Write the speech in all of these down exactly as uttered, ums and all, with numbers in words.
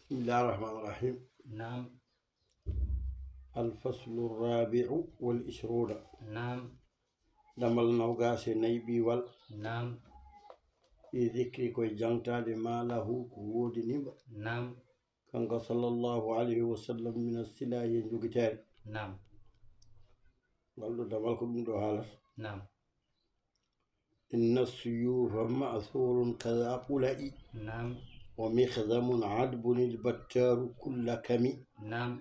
بسم الله الرحمن الرحيم. نعم. الفصل الرابع والعشرون. نعم. Damal nawgaas e nayi ɓiwal. نعم. في ذكر ko e jangtaade ما له ko woodinimo. نعم. Kanko صلى الله عليه وسلم من السلاح e jogiteere. نعم. Ngal ɗo damal ko ɗum ɗo haalata. نعم. إن السيوف مأثور كذا قلئ. نعم. ومخذم عدب البتار كل كم. نعم.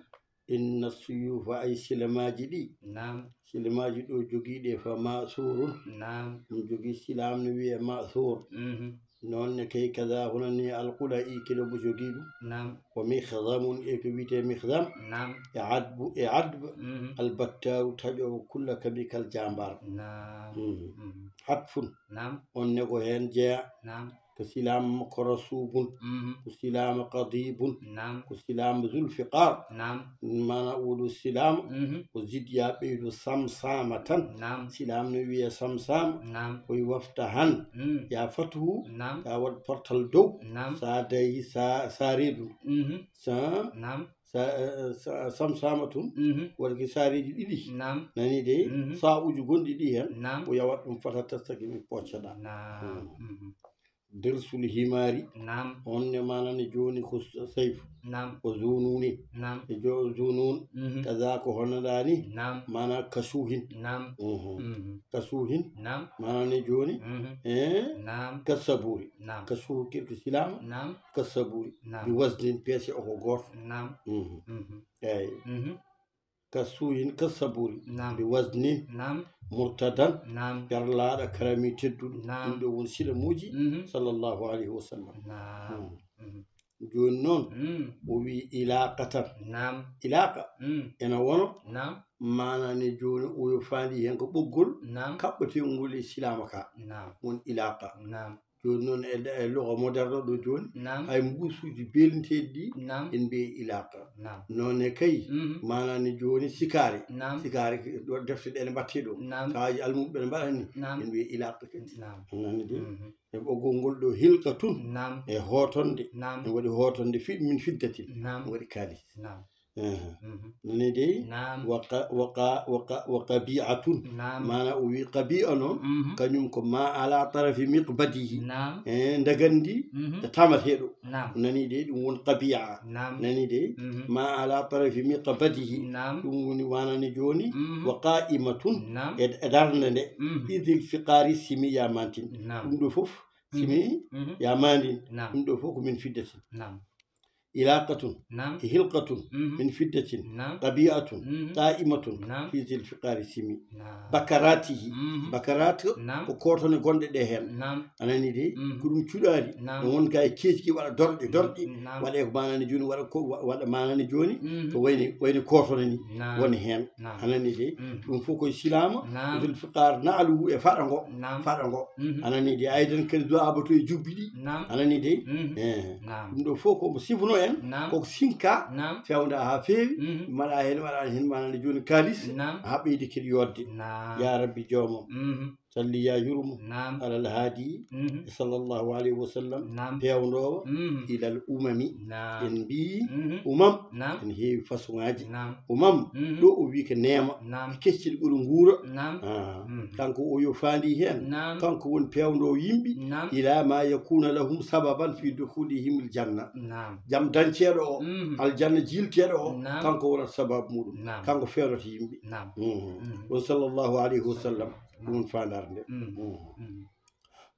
إن السيوف أي silamaaji ɗi. نعم. Silamaaji ɗo jogiiɗi فمأثور. نعم. Ɗum jogii silaam no wiyee مأثور. Mhm. Noon ne kay كذا hono ni القلئ kilo mo jogii ɗum. نعم. ومخذم e ko wiyetee مخذم. نعم. E عدب, e عدب. Mhm. البتار taƴoowo كل كم kal jaambaar. نعم. Mhm. Mhm. عطف. نعم. On ne ko heen jeyaa. نعم. Ko silaam ko رصوب. Mhm. Ko silaam قضيب. نعم. Ko silaam ذو الفقار. نعم. Maana oo ɗo silaam. Mhm. Ko زد yaa ɓeydu صمصامة. نعم. Silaam no wiyee صمصامة. نعم. Ko وافتحن. Mm. Yaa fatuhu. نعم. Yaa waɗ portal dow. نعم. Saa dayi saa, saa reedu. Mhm. Sa, نعم. Sa, eh, sa, صمصامة. Mhm. Waɗ ki saareeji ɗiɗi. نعم. Nani de? Mhm. Saa'uuji gonɗi ɗi heen. نعم. O yawat ɗum fata tastaki mi poccaɗa. نعم. Mm. Mhm. درس الحمار. نعم. On ne maana ne jooni ko s-, sayfu. نعم. Ko ذو نون. نعم. E jo ذو نون. Mhm. كذا ko hono ɗaani. نعم. Maana كسوه. نعم. Mhm. Mhm. كسوه. نعم. Maana ne jooni. Mhm. Eh? نعم. كالصبور. نعم. كسوه kirki silaama. نعم. كالصبور. نعم. بوزن peese o ko gooto. نعم. Mhm. Mhm. Eey. Mhm. كسوه كالصبور. نعم. بوزن. نعم. مرتضى. نعم. Perlaaɗo karami tedduɗo. نعم. Ɗum ɗo woni silamuuji. Mhm. صلى الله عليه وسلم. نعم. Mm. Mhm. Jooni noon, mm, o wii إلاقة. Naam. Ilaaqa, mm, ena wona, naam, maana ne jooni o yo faandi heen ko ɓoggol, naam, kaɓɓeteengol e silaama ka. Naam. Won ilaaqa. Naam. Jooni noon e, e luga moderne ɗo jooni, naam, hay mbuusuuji beelinteeɗi ɗi, naam, en mbiye ilaaqa. Naam. Noon ne kay, mhm, maana ne jooni sikaari. Naam. Sikaari ɗo defte ɗe ene mbattee ɗo. Naam. Kaaji almuɓɓe ɓe ene mbaɗa ni, naam, en mbiye ilaaqa kadi. Naam. Nani de? Mhm. E ɓoggol ngol ɗo hilqatun. Naam. E hootonde. Naam. Ene waɗi hootonde fi-, min fiddatin. Naam. Ene waɗi kaalis. Naam. Ehe. Mhm. Nani de? Naam. Wa qa-, wa qa-, wa qa-, wa qabi'atun. Naam. Maana o wi qabi'a noon, mhm, kañum ko ma ala tarafi miqbadihi. Naam. E ndagandi, mhm, e tamateeɗo. Naam. Nani de, ɗum woni qabi'a. Naam. Nani de? Mhm. Ma ala tarafi miqbadihi. Naam. Ɗum woni maana ne jooni, mhm, wa qa'imatun, naam, e, e darnde nde. Mhm. Fi zil fiqari simi ya mantin. Naam. Ɗum ɗo fof, mhm, simi, mhm, ya mandin. Naam. Ɗum ɗo fof ko min fiddatin. Naam. Ilaqatun, naam, e hilqatun, mhm, min fiddatin, naam, qabi'atun, mhm, qa'imatun, naam, fi zil fiqari simi. Naam. Bakaratihi. Mhm. Bakarat, naam, ko kootone gonɗe ɗe heen. Naam. A nani de? Mhm. Ko ɗum cuɗaali. Naam. No won ga e keeci ki waɗa dorɗe, dorɗe. Naam. Waɗe ko maana ne jooni, waɗa ko, wa-, waɗa maana ne jooni, mhm, ko wayni, wayni kootone ni. Naam. Woni heen. Naam. A nani de? Mhm. Ɗum fof koye silaama. Naam. Zul fiqar na'luhu e faɗa ngo. Naam. Faɗa ngo. Mhm. A nani de? Aydan kadi du'a abato e jubbi ɗi. Naam. A nani de? Mhm. Eh. Naam. Ɗum ɗo fof ko mo sifno en, naam, koko sinka, naam, fewda haa feewi, mhm, mbaɗa heen, mbaɗa heen, maana ne jooni kaalis, naam, haa ɓeydi kadi yodde. Naam. Ya Rabbi joomam. Mhm. Salli ya yurmo. Naam. Alal haadi, mhm, e sallallahu alayhi wa sallam, naam, peewndoowo, mhm, ilal umami. Naam. En mbii, mhm, umam, naam, ene heewi façon ŋaaji. Naam. Umam, mhm, ɗo o wi ko neema, naam, kecciɗi ɓuri nguura. Naam. Ah, mhm, kanko o yo faandi heen. Naam. Kanko woni peewndoowo yimɓe. Naam. Ila ma yakuna lahum sababan fi dukhulihim al janna. Naam. Jam dañceeɗo o, mhm, aljanna jiilteeɗo o, naam, kanko wonata sababu muɗum. Naam. Kanko feewnata yimɓe. Naam. Mhm. Mhm. Ɗum sallallahu alayhi wa sallam, ɗum woni faandaare nde. Mhm. Mhm. Mhm.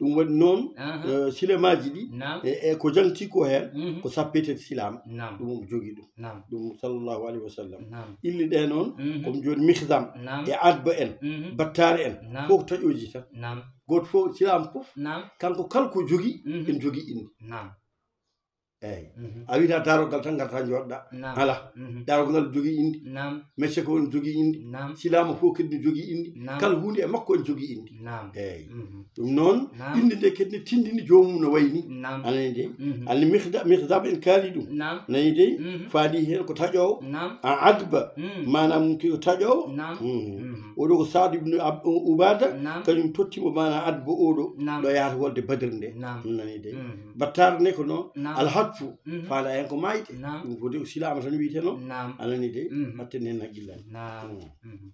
Ɗum waɗi noon, aha, eh, silamaaji ɗi, naam, e, e ko jangti ko heen, mhm, ko sappeteeɗi silaama. Naam. Ɗum omo jogii ɗum. Naam. Ɗum sallallahu alayhi wa sallam. Naam. Illi ɗe noon, mhm, ko jooni mihdam, naam, e adba en, mhm, battaare en, naam, fof ko taƴooji tan. Naam. Gooto fof, silaama fof, naam, kanko kala ko jogii, mhm, en jogii innde. Naam. Eeyi. Mhm. A wiyata daarogal tan ngarta njooɗɗa. Naam. Alaa. Mhm. Daarogal ngal jogii innde. Naam. Mecce ko woni jogii innde. Naam. Silaama fof kadi ne jogii innde. Naam. Kala huunde e makko ene jogii innde. Naam. Eeyi. Mhm. Ɗum noon, naam, innde nde kadi ne tindini joomum no wayi ni. Naam. A nani de? Mhm. Alni Mikda-, Mikdam en kaali ɗum. Naam. Nani de? Mhm. Faandi heen ko taƴoowo. Naam. A adba. Mm. Maanaam ko taƴoowo. Naam. Mhm. Mhm. Oɗo ko Saad ibn Ab-, Ubada. Naam. Kañum totti mo maanaam adba oɗo. Naam. Ɗo yahata wolde Badr nde. Naam. Nani de? Mhm. Battaare nde ko noon. Naam. Alhat Fu, mhm, faala en ko maayde. Naam. Ɗum ko de o silaama tan wiyte noon. Naam. Anani de, mhm, hatten heen haqqillaaji. Naam. Mm. Mhm.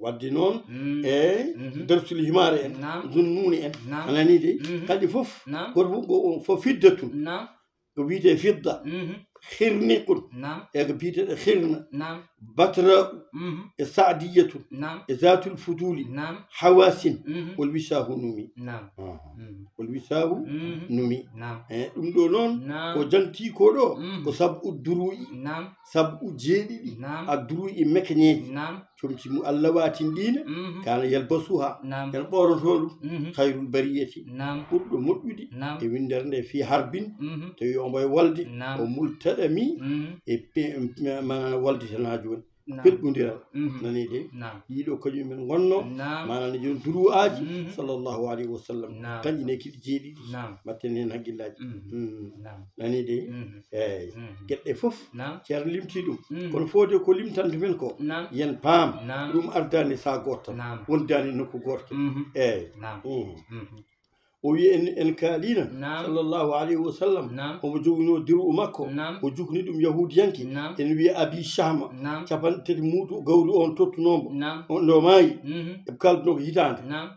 Wadde noon, mm, e, mhm, darsul himaare en, naam, zunnuuni en, naam, anani de, mhm, kadi fof, naam, gooto fof ko, ko fiddatun. Naam. Ko wiyte fidda, mhm, khirniqun, naam, e ko biyeteeɗo khirna, naam, batra'u, mhm, e sa'diyatun, naam, e zatul fuduli, naam, hawasin, mhm, wal wisaahu numi. Naam. Aha. Mhm. Wal wisaahu, mhm, numi. Naam. E ɗum ɗo noon, naam, ko janti ko ɗo, mhm, ko sab'u duru'i, naam, sab'u jeeɗiɗi, naam, a duru'i mekñeeji. Naam. Comci mu Allah watinɗiina, mhm, kana yalbasuha, naam, ene ɓoornotoo ɗum, mhm, khayrul bariyati, naam, ɓurɗo moƴƴude, naam, e winndere nde fii harbin, mhm, tawi omo e wolde, naam, o multaɗami, mhm, e pe-, pe-, maanaam wolde tan haa jooni. Naam. Pelɓondiral. Mhm. Nani de? Naam. Ɗiɗo kañum men ngonno. Naam. Maanaam ne jooni duru'aaji, mhm, sallallahu alayhi wa sallam. Naam. Kanƴi ne kiɗi jeeɗiɗi. Naam. Mbatten heen haqqillaaji. Mhm. Mm. Naam. Nani de? Mhm. Eey. Mhm. Geɗe ɗe fof, naam, ceerno limti ɗum. Mhm. Kono fode ko limtande men ko, naam, yen paam, naam, ɗum ardaani saa gooto tan. Naam. Wondaani nokku gooto tan. Mhm. Eey. Naam. Mhm. Mhm. O wiyi en, en kaaliino, naam, sallallahu alayhi wa sallam, naam, omo joginoo diru makko, naam, o jukni ɗum yahuudiyanke, naam, ene wiya Abi Shahma, naam, capanɗe tati muudu gawri on tottunoo mbo, naam, on ɗo maayi, mhm, eɓe kaalduno ko hitaande. Naam.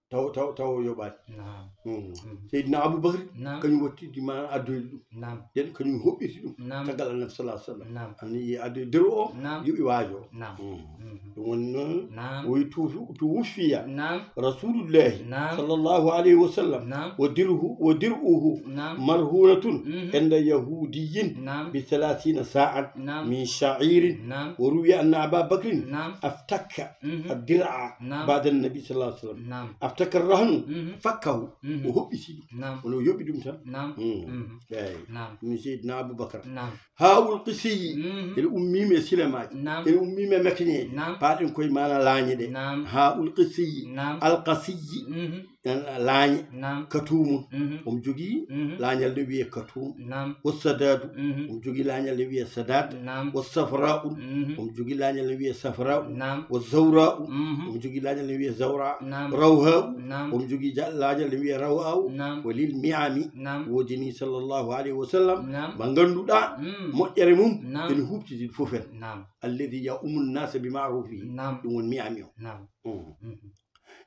Taw, taw, taw o yoɓaani. Naam. Mm. Mhm. Seydina Abubakar, naam, kañum wattidi ma addoyde ɗum. Naam. Nden kañum hoɓɓiti ɗum. Naam. Caggal Annabi sallallahu alaihi wasallam. Naam. Annabi addi dero o, naam, yoɓi waajo o. Naam. Mm. Mhm. Ɗum woni noon, naam, o wi tu-, tuwuffiya, naam, Rasulullahi, naam, sallallahu alaihi wasallam, naam, wa dirhu-, wa dir'uhu, naam, marhunatun, mhm, inda yahudiyin, naam, bi thalathina sa'an, naam, min sha'irin, naam, wa ruwiya anna Aba Bakrin, naam, aftakka, mhm, ad-dir'a, naam, ba'da an-nabi sallallahu alaihi wasallam. Naam. Aftakka ar-rahnu, mhm, fakkahu, mhm, o hoɓɓiti ɗum. Naam. Woni o yoɓi ɗum tan. Naam. Mm. Mhm. Eey. Naam. Ɗum Seydina Abubakar. Naam. Haa'ul qisiyi. Mhm. Ene ummiima e silemaaji. Naam. Ene ummiima e mekañeeji. Naam. Paaɗen koye maana laañe ɗe. Naam. Haa'ul qisiyi. Naam. Al qasiyi. Mhm. Laañe. Naam. Katuumun. Mhm. Omo jogii, mhm, laañal ne wiyee Katuum. Naam. Wa sadaadu. Mhm. Omo jogii laañal ne wiyee Sadaad. Naam. Wa safraa'u. Mhm. Omo jogii laañal ne wiyee Safraa'u. Naam. Wa zawraa'u. Mhm. Omo jogii laañal ne wiyee Zawraa. Naam. Rawhaa'u. Naam. Omo jogii ja-, laañal ne wiyee Rawhaa'u. Naam. Wa lil mi'ami. Naam. Woodini sallallahu alayhi wa sallam. Naam. Mo ngannduɗaa, mm, moƴƴere mum, naam, ene huuɓtidi fof en. Naam. Alladhi ya'ummu an-nasa bi ma'rufihi. Naam. Ɗum woni mi'ami o. Naam. Mm. Mhm.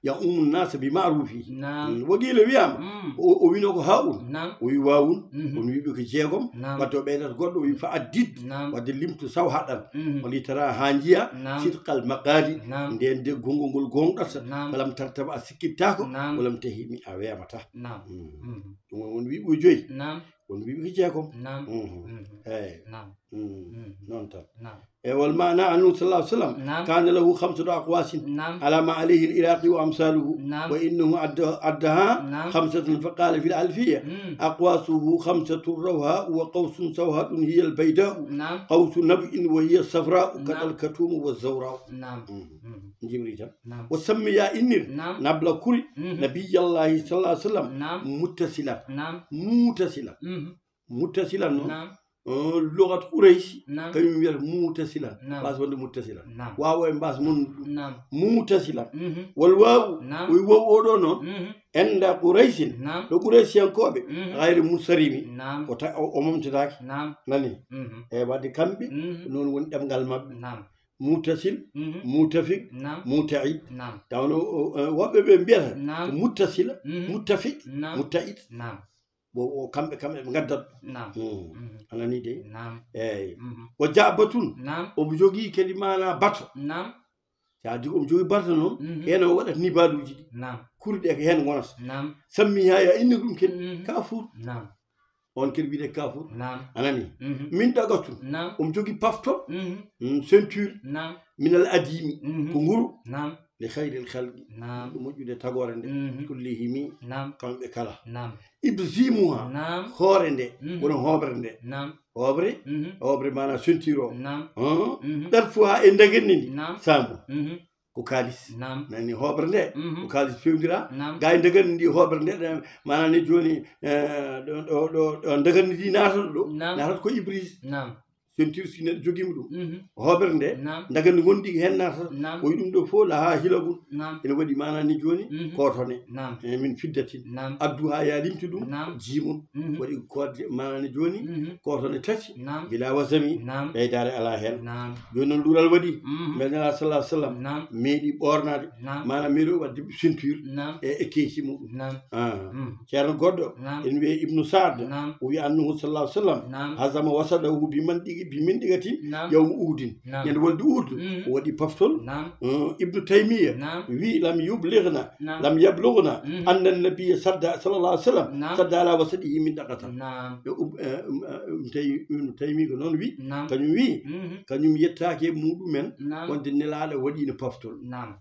Ya'ummu an-nasa bi ma'rufihi. Naam. Mm. Wa qiila wiyaama, mm, o, o wino ko haa'un. Naam. O wi waawun. Mhm. On wiɓe ko jeegom. Naam. Wadde o ɓeydata goɗɗo, o wi fa addid. Naam. Wadde limtu saw haɗan. Mhm. O li tara haa njiya. Naam. Sidqal maqaali. Naam. Nden de gonngol ngol gooŋɗata. Naam. Falam tartab a sikkittaako. Naam. Walam tahimi a weemataa. Naam. Mm. Mhm. Ɗum woni wiɓe joyi. Naam. On wiɓe ko jeegom. Naam. Mhm. Mhm. Eey. Naam. Mm. Mhm. Noon tan. Naam. E wal maana annahu sallallahu alaihi wasallam, naam, kana lahu khamsatu aqwasin, naam, ala ma alayhi al-Iraqi wa amsaluhu, naam, wa innahu adda-, addaha, naam, khamsatan fa qala fil alfiya, mm, aqwasuhu khamsatun rawha'u wa qawsun sawhadun hiya al-bayda'u, naam, qawsu nab'in wa hiya safra'u, naam, kadal katumu wa zawra'u. Naam. Mm. Mm. Jibri tan. Naam. Wa sammiya innir, naam, nabla kuri, mhm, nabiyallahi sallallahu alaihi wasallam, naam, muttasilan. Naam. Muttasilan. Mhm. Muttasilan noon. Naam. Eh, lugat Quraysh, naam, kañum wiyata muttasilan. Naam. Mbaas wonde muttasilan. Naam. Waaw e mbaas mon ɗum. Naam. Muttasilan. Mhm. Wal waawu, naam, o wi wow oɗo noon. Mhm. Enda Qurayshin, naam, ɗo Qurayshiyankooɓe, mhm, gayri munsarimi. Naam. O ta-, o, o momtataake. Naam. Nani? Mhm. E wadde kamɓe, mhm, noon woni ɗemngal maɓɓe. Naam. Muttasil, mhm, muttafiq, naam, mutta'id. Naam. Tawno, o, o, woɓɓe ɓe mbiyata, naam, ko muttasila, mhm, muttafiq, naam, mutta'id. Naam. Wo, wo kamɓe, kamɓe ɓe ngaddat ɗum. Naam. Mm. Mhm. A nani de? Naam. Eey. Mhm. Wa ja'batun. Naam. Omo jogii kadi maana bato. Naam. C'est-à-dire omo jogii bato noon, mhm, heen o waɗata nibaluuji ɗi. Naam. Kuri ɗe ko heen ngonata. Naam. Sammiha, ya inni ɗum kadi, mhm, Kafur. Naam. On kadi wiyetee Kafur. Naam. A nani? Mhm. Min ɗagatun. Naam. Omo jogii pafto. Mhm. Mm, ceinture. Naam. Minal adimi. Mhm. Ko nguru. Naam. Li khayril khalqi. Naam. Ɗum moƴƴude tagoore nde. Mhm. Kullihimi. Naam. Kamɓe kala. Naam. Ibzimuha. Naam. Hoore nde. Mhm. Woni hooɓre nde. Naam. Hooɓre. Mhm. Hooɓre maana ceinture o. Naam. Hum. Mhm. Ɗarfuha e ndaganndi ndi. Naam. Saamu. Mhm. Ko kaalis. Naam. Nani hooɓre nde. Mhm. Ko kaalis fewndira. Naam. Gaa e ndaganndi ndi hooɓre nde, ɗe, maana ne jooni, eh, ɗo, ɗo, ɗo, ɗo ndaganndi ndi naatata ɗo. Naam. Naatata ko Ibris. Naam. Ceinture si neɗɗo jogiima ɗum. Mhm. Hoɓere nde, Naam. Daga nde ngonɗi heen naata. Naam. O wi ɗum ɗo fof lahaa hilabun. Naam. Ene waɗi maanaa ni jooni, Mhm. Kootone. Naam. E min fiddatin. Naam. Addu haa yaa limti ɗum, Naam. Jiimun. Mhm. Waɗi koode maanaa ni jooni, Mhm. Kootone tati. Naam. Bilaa wasami, Naam. Ɓeydaare alaa heen. Naam. Jooni noon luural waɗi. Mhm. Mbeɗa Nelaaɗo sallallahu alaihi wasallam. Naam. Meeɗi ɓoornaade. Naam. Maanaam meeɗi waɗde ceinture. Naam. E, e keeci muɗum. Naam. Ah. Mhm. Ceerno goɗɗo, Naam. Ene wiyee Ibnu Saad, Naam. O wi annahu sallallahu alaihi wasallam, Naam. Hazama wasadahu bi manɗigi, bi minɗigatin, Naam. Yawma Uhudin. Naam. Ñande wolde Uhud, Mm. O waɗi paftol. Naam. Uh, Ibnu Taymiya, Naam. Wi lam yublighna, Naam. Lam yablughna, Mm. Anna nabiyya sadda, sallallahu alaihi wasallam, Naam. Sadda ala wasadihi minɗaqatan. Naam. E, um, e, um, e, um, Tay-, Ibnu Taymiya ko noon wi, Naam. Kañum wi, Mhm. Kañum yettaaki e muɗumen, Naam. Wonde Nelaaɗo waɗiino paftol. Naam.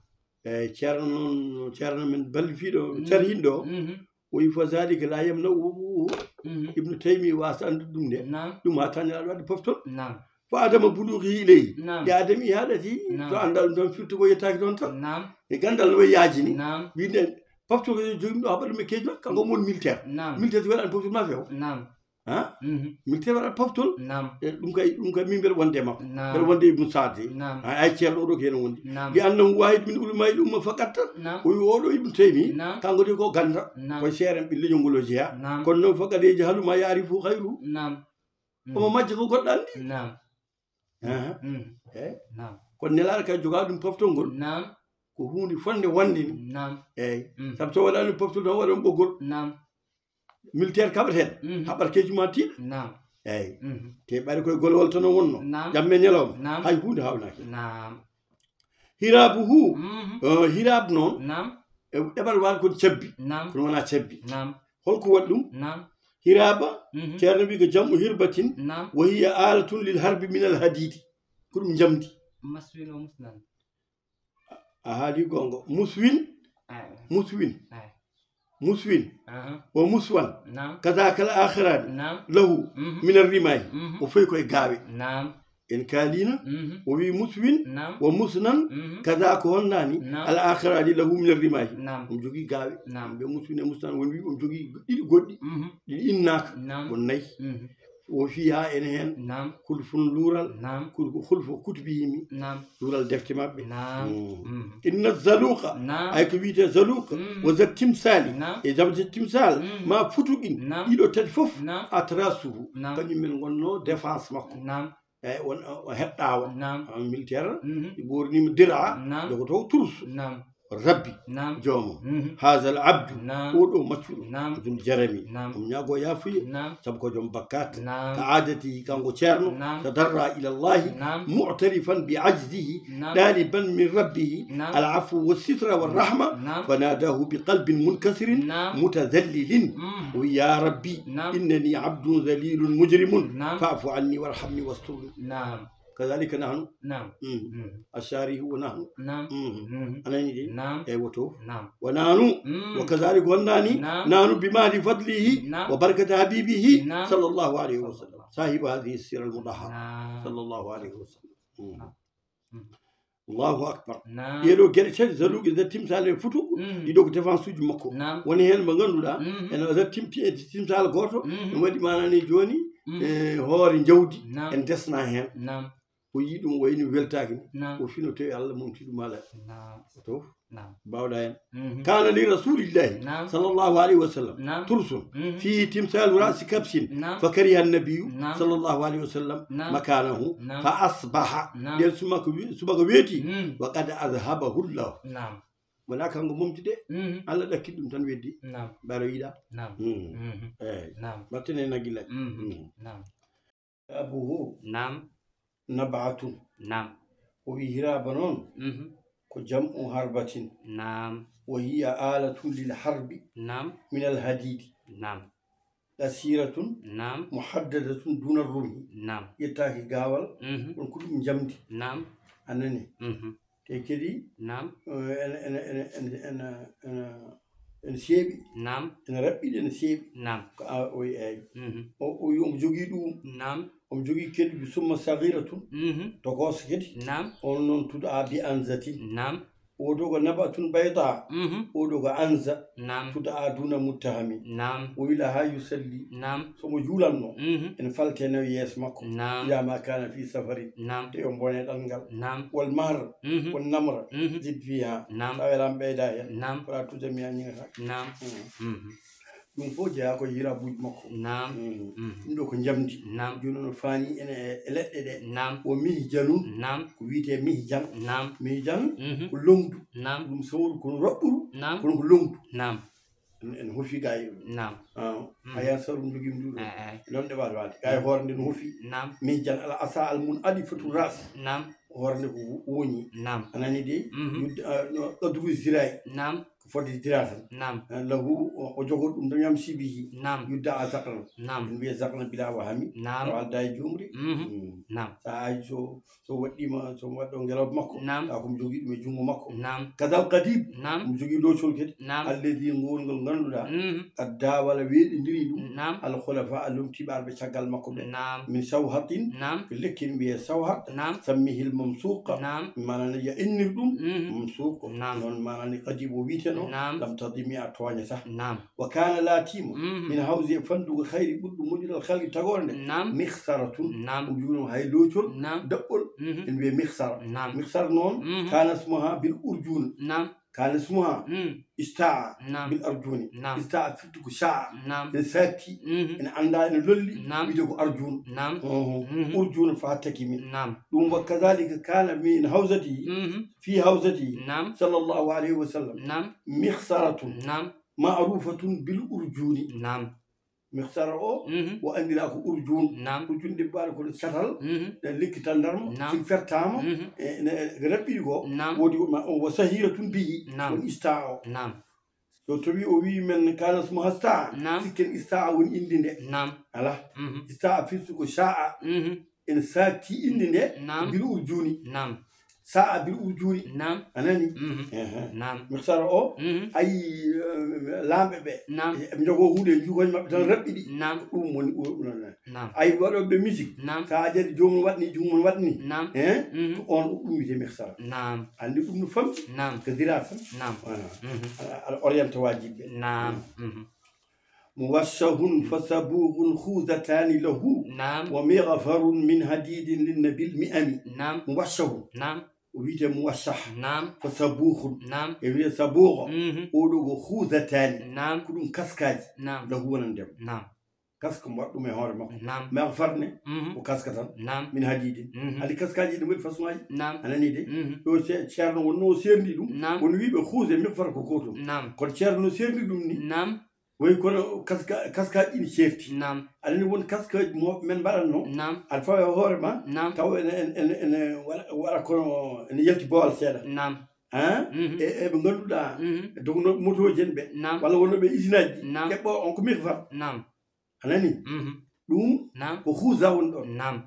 Eyyi, ceerno noon, ceerno men ballifiiɗo, Mhm. Carhinɗo, Mhm. O wi, "Fa zalika la yamna'uhu." Mhm. Ibnu Taymiya waasa anndude ɗum nde. Naam. Ɗum hattaani aɗa waɗde poftal. Naam. Fa adama bulughi ilayhi. Naam. Li adami ihadati. Naam. To anndaa ɗum tan firti ko yettaaki toon tan. Naam. E ganndal no wayi yaajini. Naam. Wiide poftal ko jogiimi ɗo haɓa ɗum e keejo makko, kanko mo woni militaire. Naam. Militaire so waɗaani poftal ma feew. Naam. Ha? Mhm. Militaire waɗat poftal. Naam. E ɗum kay, ɗum kay min mbeɗa wonde e makko. Naam. Mbeɗa wonde e Ibnu Saad. Naam. Ay, ay ceerno oɗo ko heen wondi. Naam. Li annahu wahid min ulama il umma faqat. Naam. O wi oɗo Ibnu Taymi, Naam. Kanko de ko ganda. Naam. Ko seeren ɓe leñol ngol o jeyaa. Naam. Kono noon faqat yajhalu ma ya'rifu ghayruhu. Naam. Mm. Omo majja ko goɗɗo anndi. Naam. Aha. Mm. Eyyi. Naam. Kono Nelaaɗo kay jogaa ɗum poftal ngol. Naam. Ko huunde fonde wonde ni. Naam. Eyyi. Mm. Sabu so waɗaani poftal tan waɗan ɓoggol. Naam. Militaire kaɓateeɗo. Mhm. Haɓat keeji ma tiiɗa. Naam. Eyyi. Mhm. Te ɓayri koye golwal tan o wonno. Naam. Jamma e ñalawma. Naam. Hay huunde hawnaaki. Naam. Hiraabuhu. Mhm. Eh, hiraab noon. Naam. E ɗeɓal waali kon cabbi. Naam. Kono wonaa cabbi. Naam. Holko waɗi ɗum? Naam. Hiraaba, Mhm. Ceerno wi ko jam'u hirbatin, Naam. Wa hiya alatun lil harbi min al hadidi. Ko ɗum njamdi. Maswin o musnan. A haali goonga. Muswin, Ay. Muswin, Ay. Muswin, Aha. Wa muswan, Naam. Kadaka al akhirani, Naam. Lahu, Mhm. Min ar rimai. Mhm. O foy koye gaawe. Naam. En kaalino, Mhm. O wi muswin, Naam. Wa musnan, Mhm. Kada ko honnaani, Naam. Al akhirani lahu min ar rimai. Naam. Omo jogii gaawe. Naam. Ɓe muswin e musnan, won wi omo jogii ɗiɗi goɗɗi, Mhm. Ɗiɗi innaaka, Naam. Won nayi. Mhm. Wo fiha ene heen Naam. Hulfun luural, Naam. Kul-, ko hulfu kutubihimi, Naam. Luural defte maɓɓe. Naam. Mm. Mm. Inna zaluqa, Naam. Ay ko wiyetee zaluqa, Mm. Wa zat timsali, Naam. E zabti timsal, Mm. Ma futuqin, Naam. Ɗiɗo tati fof, Naam. Atrasuhu, Naam. Kañum men ngonno défense makko. Naam. Eyyi, won, o heɗɗawa. Naam. Militaire, Mhm. Ɗi ɓornima dira, Naam. Jogoto turus. Naam. Rabbi, Naam. Joomam, Mhm. Haazal abdu, Naam. Oɗo maccuɗo, Naam. Dul jarami, Naam. Omo ñaago yaafuye, Naam. Sabu ko joom bakkat. Naam. Ka aadati kanko ceerno, Naam. Tadarra ila Allahi, Naam. Mu'tarifan bi ajzihi, Naam. Ɗaliban min rabbihi, Naam. Al afwa wa sitra wa rahma, Naam. Fanadahu bi qalbin munkasirin, Naam. Mutadallilin. Mm. O wi, ya Rabbi, Naam. Innani abdun zalilun mujrimun, Naam. Fa'fu anni warhamni wasturni. Naam. Kadhalika nahnu. Naam. Mm. Mm. Asharihi wa nahnu. Naam. Mm. Mm. A nani de? Naam. Eyyi, woto. Naam. Wa nahnu. Mm. Wa kadhalika wonnani. Naam. Nahnu bi mahdi fadlihi. Naam. Wa barakati habibihi. Naam. Sallallahu alayhi wa sallam. Sahibu hadhihi sira al mudahhara. Naam. Sallallahu alayhi wa sallam. Mm. Naam. Mm. Allahu akbar. Naam. Ɗee ɗo geɗe tati, zaluqi, zat timsal e futuqu, Mm. Ɗiɗo ko défense uji makko. Naam. Woni heen mo ngannduɗaa, Mm. Ene zat timti-, e timsal gooto, Mm. Ɗum waɗi maanaa ni jooni, Mm. E hoore njawdi, Naam. En desna heen. Naam. O yii ɗum, o wayni weltaaki ni. Naam. O fino tawi Allah mumti ɗum ala. Naam. To. Naam. Bawɗa heen. Mhm. Kana li rasulillahi Naam. Sallallahu alayhi wa sallam Naam. Tursun Mhm. Fihi timsalu ra'si kabsin Naam. Fa kariha an-nabiyyu Naam. Sallallahu alayhi wa sallam Naam. Makanahu Naam. Fa asbaha Naam. Nden subaka wi-, subaka weeti Mm. Wa qad adhabahu Allah. Naam. Wala kanko momti de Mhm. Allah ɗakkiti ɗum tan weddi. Naam. Baro yiɗa. Naam. Mm. Mhm. Eyyi. Naam. Battene nagila. Mhm. Mm. Naam. Abuhu Naam. Nab'atun. Naam. O wi hiraaba noon Mhm. Ko jam'u harbatin. Naam. Wa hiya alatun lil harbi Naam. Min al hadidi. Naam. Qasiratun Naam. Muhaddadatun duna rumhi. Naam. Yettaaki gaawal, Mhm. Kono ko ɗum njamdi. Naam. A nani? Mhm. Te kadi Naam. Eh, ene, ene, ene seeɓi. Naam. Ene raɓɓiɗi, ene seeɓi. Naam. Ko a, o wi eyyi. Mhm. O, o wi omo jogii ɗum. Naam. Omo jogii kadi bi summa saghiratun. Mhm. Tokooso kadi. Naam. On noon tuɗa bi anzatin. Naam. Oɗo ko nabatun bayda. Mhm. Oɗo ko anza. Naam. Tudaa duna muttahami. Naam. O wi laha yusalli. Naam. Somo juulanno. Mhm. En falteno yeeso makko. Naam. Ida ma kana fi safari. Naam. Te o bone ɗanngal. Naam. Wal mahr. Mhm. Wal namra. Mhm. Zid fiha. Naam. Sa welam ɓeyda hen. Naam. Fala tujami a ñingata. Naam. Mhm. Mhm. Ɗum fof jeyaa ko e hirabuuji makko. Naam. Mm. Mhm. Ɗum ɗo ko njamndi. Naam. Jooni no faani ene e leɗɗe ɗe. Naam. Wo mihjanun. Naam. Ko wiyetee mihjan. Naam. Mihjan. Mhm. Ko longdu. Naam. Ɗum sawru kono raɓɓuru. Naam. Kono ko longdu. Naam. En, en hofi ga e ɗum. Naam. Ah, mm. A yiyan sawru jogii ɗum ɗo. Eh, eh. Lonɗe waɗa waɗa. Ga e hoore nde no hofi. Naam. Mihjan al asa al mun adi fatu ras. Naam. Hoore nde ko wo-, woñi. Naam. A nani de? Mhm. Yudda, ah, no, qadru zirai. Naam. Ko fodde dira tan. Naam. Eh, lahu, o, o jogoo ɗum ɗo ñam sibihi. Naam. Yudda a zakran. Naam. En mbiya zakran bila wahami. Naam. O alda e jumri. Mhm. Mm. Naam. Sa aji so, so waɗɗima, so waɗɗo ngelooba makko. Naam. Tawa ko mo jogii ɗum e junngo makko. Naam. Kadal qadib. Naam. Mo jogii loocol kadi. Naam. Alladi ngol ngol ngannduɗaa. Mhm. Adda wala weeɗindiri ɗum. Naam. Al khulafa a lomtiiɓe arɓe caggal makko ɓe. Naam. Min sawhatin. Naam. Ko lekki en mbiye sawhat. Naam. Sammihil mamsuqa. Naam. Maana ne ya innir ɗum. Mhm. Mamsuq. Naam. Noon maana ni qadib o wiyeteno. Naam. Lam tadimi a tooñata. Naam. Wa kana laatima. Mhm. Min hawsi e fandugo khayri ɓurɗo moƴƴude al khalqi tagoore nde. Naam. Mihsaratun. Naam. Ɗum juuno hay loocol. Naam. Daɓɓol. Mhm. En mbiye mihsara. Naam. Mihsara noon. Mhm. Kana smuha bil urjun. Naam. Kana smuha. Mm. Istaa. Naam. Bil arjuni. Naam. Istaa firti ko shaa. Naam. Ene saakti. Mhm. Ene annda ene lolli. Naam. Wiyde ko arjun. Naam. Oho. Mhm. Urjun fa takimi. Naam. Ɗum wa kadhalika kana min hawzati. Mhm. Fi hawzati. Naam. Sallallahu alayhi wa sallam. Naam. Mihsaratun. Naam. Ma'rufatun bil urjuni. Naam. Mihsara o, mhm, o anndira ko urjun. Naam. Urjun ɗe mbaɗa ko catal, mhm, ɗe lekki tandarma, naam, si fertama, mhm, e, ne, ko raɓɓiɗi ko, naam, woodi ko ma, on wa sahiratun bihi, naam, on ista o. Naam. So tawi o wi men kana smuha ista, naam, sikken ista woni indi nde. Naam. Ala. Mhm. Ista firti ko sha'a. Mhm. Ene saakti inde nde, naam, bil urjuni. Naam. Sa'a bil urjuni. Naam. A nani? Mhm. Ehe. Naam. Mihsara o, mhm, ayi, eh, laamɓe ɓe. Naam. Eɓe njogoo huunde e juukoñ maɓɓe tan, mhm, raɓɓiɗi. Naam. Ko ɗum woni o, o, o, naam. Ayi waɗooɓe musique. Naam. Sa a jaari joomum waɗni, juumum waɗni. Naam. Eh? Mhm. Ko on o ɗum wiyetee mihsara. Naam. Anndi ɗum no famɗi. Naam. Ko dira tan. Naam. Voilà. Mhm. Aɗa, aɗa orienté waajiɓe ɓe. Naam. Mhm. Mhm. Muwashshahun fa sabughun khuzatani lahu. Naam. Wa mighfarun min hadidin lin nabil mi'ami. Naam. Muwashshahun. Naam. O wiyetee muwashshah. Naam. Fa sabughun. Naam. E wiye sabugha. Mhm. Oɗo ko khuzatani. Naam. Ko ɗum kaskaaji. Naam. Lahu wonande mo. Naam. Kaska mo waɗa ɗum e hoore makko. Naam. Mighfar ne, mhm, ko kaska tan. Naam. Min hadidin. Mhm. Andi kaskaaji ɗi mbaɗi façon aji. Naam. A nani de? Mhm. Ɗo ce-, ceerno wonno o seerndi ɗum. Naam. Won wiiɓe khuza e mighfar ko gootum. Naam. Kono ceerno no seerndi ɗum ni. Naam. Wayi kono kaska-, kaskaaji ɗi ne ceerti. Naam. Aɗa anndi won kaskaaji mo men mbaɗatno. Naam. Aɗa fawa e hoore ma, naam, tawa ene, ene, ene, ene waɗa, waɗa kono ene yalti boowal seeɗa. Naam. Hein? Mhm. E, e ɓe ngannduɗaa, mhm, dognooɓe motooji en ɓe, naam, walla wonnooɓe e isinaaji, naam, ƴeɓɓo on ko mighfar. Naam. A nani? Mhm. Ɗum, naam, ko khuza woni ɗon. Naam.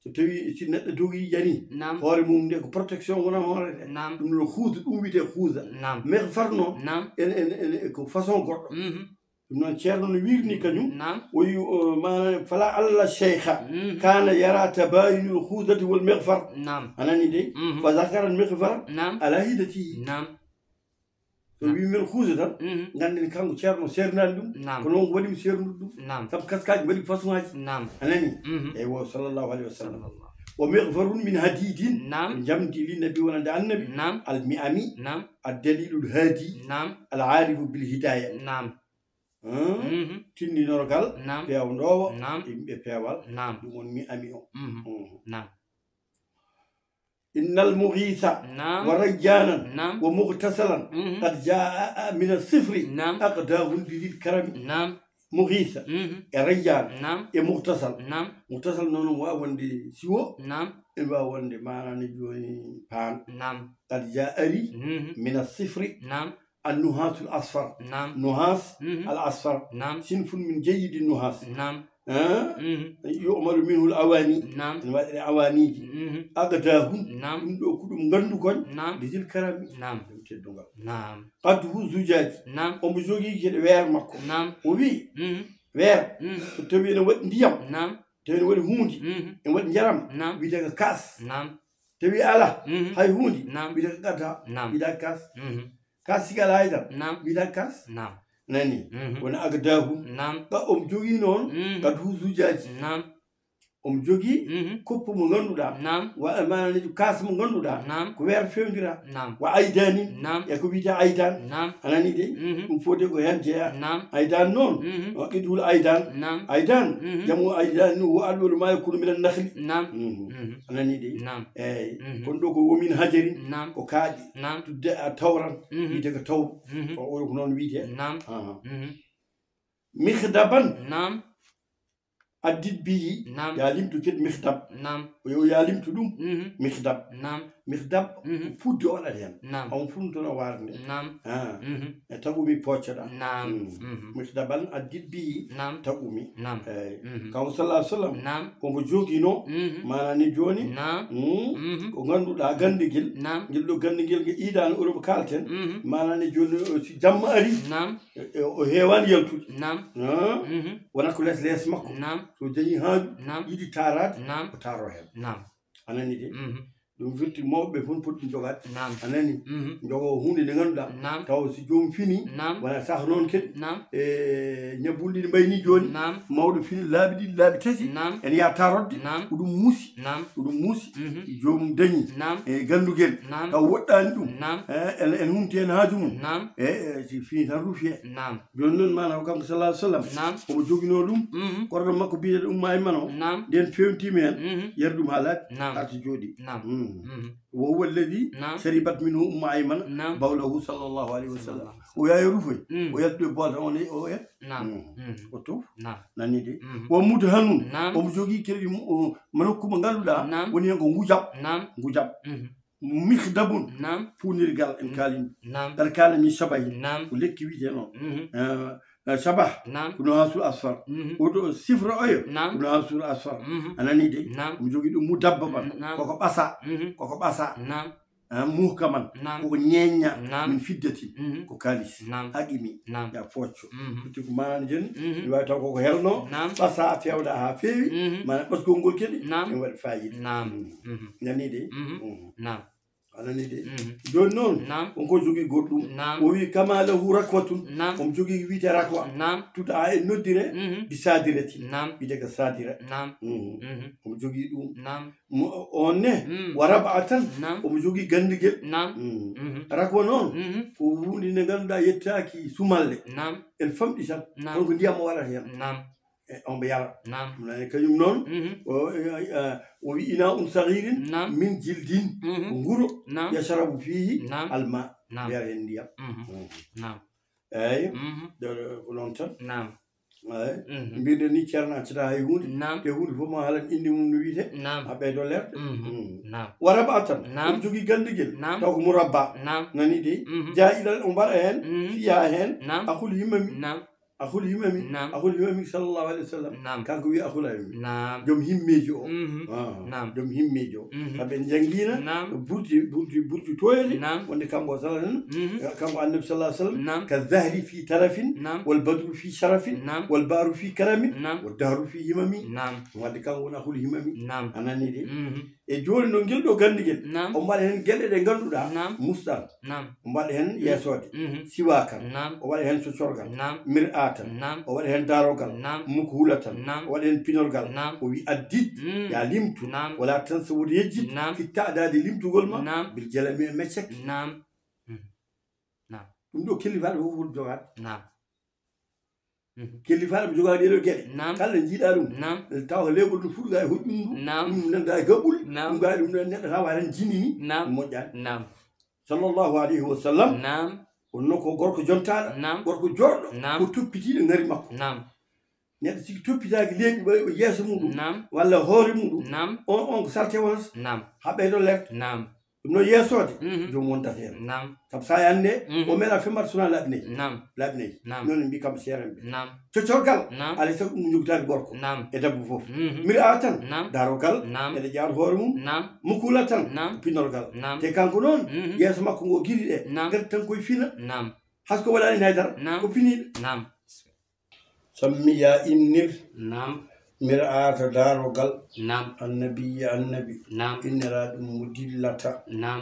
So tawi si neɗɗo dogi yani, naam, hoore mum nde ko protection wona hoore nde. Naam. Ɗum no khuza, ɗum wiyetee khuza. Naam. Mighfar noon, naam, ene, ene, ene ko façon goɗɗo. Mhm. Ɗum noon ceerno no wiirni kañum. Naam. O wi, o, maana, fala alla sheikha, mhm, kana yara tabayunul khuzati wal mighfar. Naam. A nani de? Mhm. Fa zakara al mighfar, naam, ala hidatihi. Naam. So, naam, wi men khuza tan, mhm, ngannden kanko ceerno seerndaani ɗum. Naam. Kono on ko waɗi mi seerndude ɗum. Naam. Sabu kaskaaji mbaɗi façon aji. Naam. A nani? Mhm. Eywa, sallallahu alayhi wa sallam. Sallallahu. Wa mighfarun min hadidin. Naam. Ko njamndi li nabi wonande annabi. Naam. Al mi'ami. Naam. Ad dalilul hadi. Naam. Al arifu bil hidaya. Naam. Hein? Mhm. Tinndinorogal. Naam. Peewndoowo. Naam. Yimɓe peewal. Naam. Ɗum woni mi'ami o. Mhm. Mhm. Naam. Innal mughitha, naam, wa rayyanan, naam, wa mughtasalan, mhm, qad jaa min as-sifri, naam, aqdahun bi dhil karami. Naam. Mughitha, mhm, e rayyan, naam, e mughtasal. Naam. Mughtasal noon waawi wonde siwo, naam, ene waawi wonde maana ne jooni paan. Naam. Qad jaa ari, mhm, min as-sifri, naam, an-nuhasul asfar. Naam. Nuhas, mhm, al asfar. Naam. Sinfun min jayyidi nuhas. Naam. Hein? Mhm. Yu'malu minhu al awani. Naam. Ene waɗire awaniji. Mhm. Aqdahun. Naam. Ɗum ɗo ko ɗum nganndu kon. Naam. Bi dhil karami. Naam. Ɗum teddungal. Naam. Qadhu zujaji. Naam. Omo jogii geɗe weer makko. Naam. O wi, mhm, weer, mhm, so tawi ene waɗi ndiyam, naam, tawi ene waɗi huunde, mhm, ene waɗi njaram, naam, wiyetee ko kaas. Naam. Tawi alaa hay huunde, wiyata ko qada, wiyata kas. Kas sigal haydara, wiyata kas. Nani? Wona agdahu. Ka omo jogii noon qadhu zujaaji. Omo jogii koppu mo ngannduɗaa, wa maananeejo kas mo ngannduɗaa ko weer fewndira. Wa aydanin, e ko wiyata aydan. Anani de? Ɗum fof de ko heen jeyaa. Aydan noon, o qidhul aydan. Aydan, jamu aydan, wo alwelu ma yakunu minan nakhli. Anani de? Eeyi. Kono ɗo ko wo min hajarin, ko kaaƴe. Tudde a tawran, wiyete ko tawru. Ko oyo ko noon wiyete. Mikhdaban. Addit bihi. Ya limtu kadi mikhdab. Yo ya limtu ɗum. Mikhdab. Mikhdab, puuddi o waɗata heen. On funtono waarde. E taƴumi poccoɗa. Mikhdaban addit bihi. Taƴumi. Eyi. Kanko sallallahu alaihi wasallam, omo jogino, maananeejo jooni, ko ngannduɗaa ganndegel, ngel ɗo ganndegel nge iidaano Europe kaalten, maananeejo jooni, o si jamma ari, e, e, o heewaani yaltude. Wona ko les les makko. So dañi haaju, yiɗi taaraade, o taaro heen. Anani de? Ɗum firti mawɓe fof poti ɗum jogaade. Anani? Jogo huunde nde ngannduɗaa, taw si joomum fini, wona sah noon kadi. E ñabbuli ɗiɗi mbayni jooni, mawɗo fini laabi ɗiɗi, laabi tati, ene yaha tarodde, ko ɗum muusi. Ko ɗum muusi. Joomum dañi e ganndugel, taw woɗɗaani ɗum. E, en, en humti heen haaju mum. E, e, si fini tan rufi heen. Jooni noon, maanaam, kanko sallallahu alaihi wasallam, omo joginoo ɗum, korɗo makko biyeteeɗo Ummu Ayman o, nden fewntiima heen, yari ɗum haa laaɓi, arti jooɗi. Wa huwa alladhi sharibat minhu Ummu Ayman bawlahu sallallahu alaihi wasallam. O yaha rufoy, o yaltu e bool tan, o ne-, o e-, o toof. Nani de? Wa mudhanun, omo jogii kadi mo-, o, manokku mo ngannduɗaa, woni heen ko ngujam. Ngujam. Mikhdabun, puunirgal, en kaalii. Qad kana min shabahi. Ko lekki wiyetee noon. Eh, eh, shabah, ko nuhasul asfar. O ɗo sifra oyo, ko nuhasul asfar. A nanii de? Omo jogii ɗum mudabbaban. Koko ɓasa. Koko ɓasa. Ah, muhkaman, koko ñeeñña. Min fiddatin, ko kaalis. Aqimi, ya focco. Firti ko maanaani jooni, mi waawi taw koko helno, ɓasa, a fewda haa feewi, maanaam ɓasgol ngol kadi, ene waɗi faayiida. Nanii de? A nanii de? Jooni noon, on ko jogii goɗɗum. O wi, kama lahu rakwatun. Omo jogii wiyetee rakwa. Tuda en noddire, bi sadiratin. Wiyetee ko sadira. Omo jogii ɗum. Mo, on ne, wa rab'atan, omo jogii ganndugel. Rakwa noon, ko huunde nde ngannduɗaa yettaaki sumalle. En famɗi tan. Kono ko ndiyam o waɗata heen. E, omo yara. Ɗum nani kañum noon, o, e, e, o wi, ina un saghirin min jildin. Ko nguro, yashrabu fihi alma. Yara heen ndiyam. Eeyi. Ɗo, ɗo, ko noon tan. Eeyi. Mbiɗen ni ceerno accata hay huunde. Te huunde fof ma haalan innde mum no wiyetee. A ɓeydo leerde. Wa rab'atan. Omo jogii ganndugel. Taw ko murabba. Nanii de? Jaa'ilan, o mbaɗa heen. Fiha heen. Akhul himami. Akhul himami. Akhul himami sallallahu alaihi wasallam. Kanko wi akhul himami. Joom himmeeji o. Ah, joom himmeeji o. Sabu en njanngiino burdi, burdi, burdi tooyde. Wonde kanko sallallahu alaihi wasallam, kanko Annabi sallallahu alaihi wasallam, ka zahri fi tarafin, wal badru fi sharafin, wal bahru fi karamin, wad dahru fi himami. Wadde kanko woni akhul himami. A nanii de? E jooni noon, ngel ɗo ganndugel, o mbaɗa heen geɗe ɗe ngannduɗaa musɗal. O mbaɗa heen yeesoode, siwaakan. O waɗa heen coccorgal, mir'atan. O waɗa heen daarogal, mukhulatan. O waɗa heen pinorgal. O wi, addid, ya limtu. Wala tansa, woto yejjit, fi ta'dadi, limtugol ma, bil jalami, e meccaki. Ɗum ɗo kellifaaɗo fof foti jogaade. Kellifaaɗo mo jogaade ɗee ɗoo geɗe. Kala njiiɗaa ɗum, tawa ko leeɓol ɗum fuɗi gaa e hoƴƴum ndu. Ɗum nan gaa e gaɓɓule. Ɗum gaa e ɗum nan neɗɗo tan waɗa tan jinni ni. Moƴƴaani. Sallallahu alayhi wa sallam. Wonno ko gorko jontaaɗo, gorko jooɗɗo, ko toppitiiɗo ngari makko. Neɗɗo siki toppitaaki leeɓi ɓay o yeeso muɗum, walla hoore muɗum, on, on ko salte wonata. Haa ɓeydo leerde. Ɗum noon yeesoode, joom won date en. Sabu so a annde, o meeɗa femmat sona laabi nayi. Laabi nayi. Noon en mbi kam seeren ɓe. Coccorgal, alay sago ɗum jogitaa gorko. E debbo fof. Mir'atan, daarogal, eɗe ƴaar hoore mum. Mukula tan, pinorgal. Te kanko noon, yeeso makko ngo giri ɗe, ngati tan koye fina. Hasko waɗaani haydara, ko piniiɗo. Sammi ya innir. Mir'ata, daarogal. Naam. Annabiyyi, annabi. Naam. Inniraaɗum Mudillata. Naam.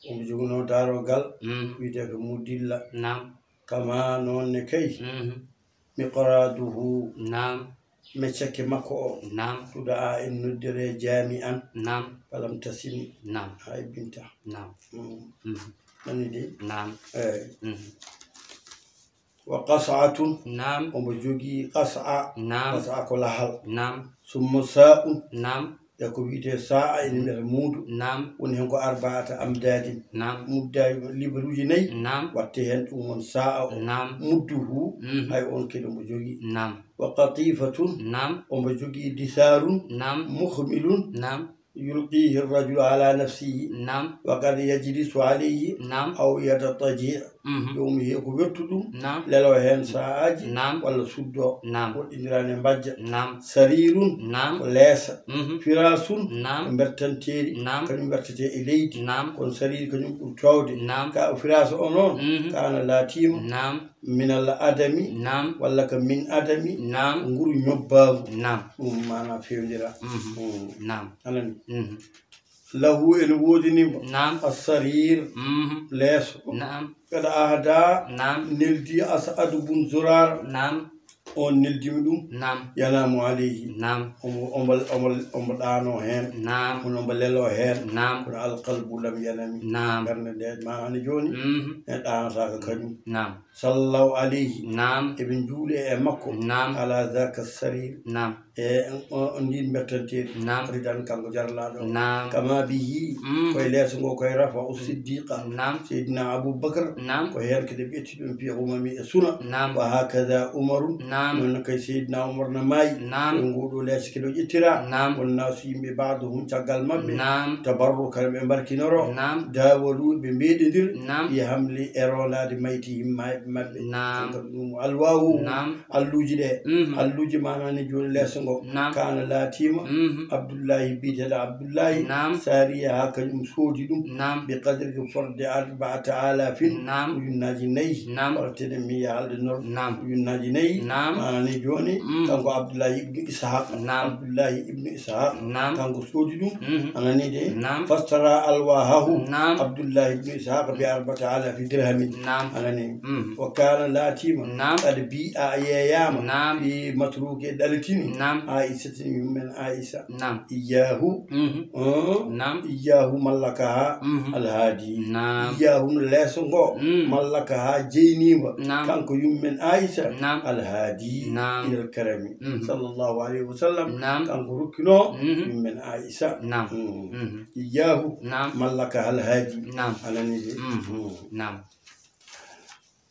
Omo joginoo daarogal, mhm, wiyetee ko Mudilla. Naam. Kama, noon ne kay. Mhm. Miqraaduhu. Naam. Meccakke makko o. Naam. Tudaa, en noddiree jaami'an. Naam. Falam tasimi. Naam. Haa hebbinta. Naam. Mm. Mhm. Nani de? Naam. Eey. Mhm. Wa qas'atun. Naam. Omo jogii qas'a. Naam. Qas'a ko lahal. Naam. Summa sa'un. Naam. E ko wiyetee sa'a, ene mbiyata muudu. Naam. Woni heen ko arba'ata amdadin. Naam. Mudda libaruuji nayi. Naam. Watte heen ɗum won sa'a o. Naam. Mudduhu, mhm, hay on kadi omo jogii. Naam. Wa qatifatun. Naam. Omo jogii disaarun. Naam. Mukhmilun. Naam. Yulqihi rajulu ala nafsihi. Naam. Wa qad yajlisu alayhi. Naam. Aw yadtaji. Mhm. Joomum heɓi ko wettu ɗum. Naam. Lelo heen sa'aaji. Naam. Walla suddo. Naam. Woɗɗindirani e mbajja. Naam. Sarirun. Naam. Ko leesa. Mhm. Firasun. Naam. Ko bertanteeri. Naam. Kañum wertete e leydi. Naam. Kono sariri kañum ɓuri toowde. Naam. Ka o firasa o noon. Mhm. Kana laatiima. Naam. Minal adami. Naam. Walla ka min adami. Naam. Nguru ñobbaangu. Naam. Ɗum maana fewndira. Mhm. Mm. Naam. Anani. Mhm. Lahu, ene woodani mo. Naam. Assarir. Mhm. Leeso. Naam. Kada ahda. Naam. Neldi As'ad bun Zurar. Naam. On neldimi ɗum. Naam. Yanamu alayhi. Naam. Omo, omo, omo, omo ɗaano heen. Naam. Kono omo lelo heen. Naam. Kono alqalbu lam yanami. Naam. Ɓernde nde maani jooni. Mhm. E ɗaanataaka kañum. Naam. Sallaw alayhi. Naam. Eɓe njuule e makko. Naam. Ala zaka sarir. Naam. E o, o ndin bettanteeri. Naam. Ridan kanko jarlaaɗo. Naam. Kama bihi. Mm. Koye leeso ngo koye rafa o siddiqa. Naam. Seydina Abubakar. Naam. Ko heen kadi ɓe ƴetti ɗum fi umami e suna. Naam. Wa hakaza Umaru. Naam. Noon kay Seydina Umar na maayi. Naam. Koye nguɗo leeso kadi o ƴettira. Naam. Won naasu yimɓe ba'duhum caggal maɓɓe. Naam. Tabarrukan ɓe mbarkinoro. Naam. Dawalu ɓe mbeɗindir. Naam. Fi hamli e rondaade maytihim maayɓe maɓɓe. Naam. Ɗum alwahu. Naam. Alluuji ɗe. Mhm. Alluuji maana ni jooni leeso ngo. Naam. Kana laatiima. Mhm. Abdullahi biyeteeɗo Abdullahi. Naam. Sariya haa kañum soodi ɗum. Naam. Bi qadri ko fodde arba'ata alafin. Naam. Ujunnaaji nayi. Naam. Walla tene mi yaha haalde noon. Naam. Ujunnaaji nayi. Naam. Maana ni jooni. Mm. Kanko Abdullahi ibnu Ishaq. Naam. Abdullahi ibnu Ishaq. Naam. Kanko soodi ɗum. Mhm. Anani de. Naam. Fastara alwahahu. Naam. Abdullahi ibnu Ishaq bi arba'ata alafi dirhamin. Naam. Anani. Mhm. Wa kana laatiima. Naam. Qad bi'a yeeyaama. Naam. Fi matruki ɗalitini. Naam. Aisha tini yummen Aisha. Naam. Iyahu. Mhm. Oh. Naam. Iyahu mallakaha. Mhm. Alhaadi. Naam. Iyahu no leeso ngo. Mm. Mallakaha jeyniima. Naam. Kanko yummen Aisha. Naam. Alhaadi. Naam. Ilal karami. Mhm. Sallallahu alayhi wa sallam. Naam. Kanko rukkino. Mhm. Yummen Aisha. Naam. Mm. Mhm. Iyahu. Naam. Mallakaha alhaadi. Naam. Anani de. Mhm. Mm. Naam.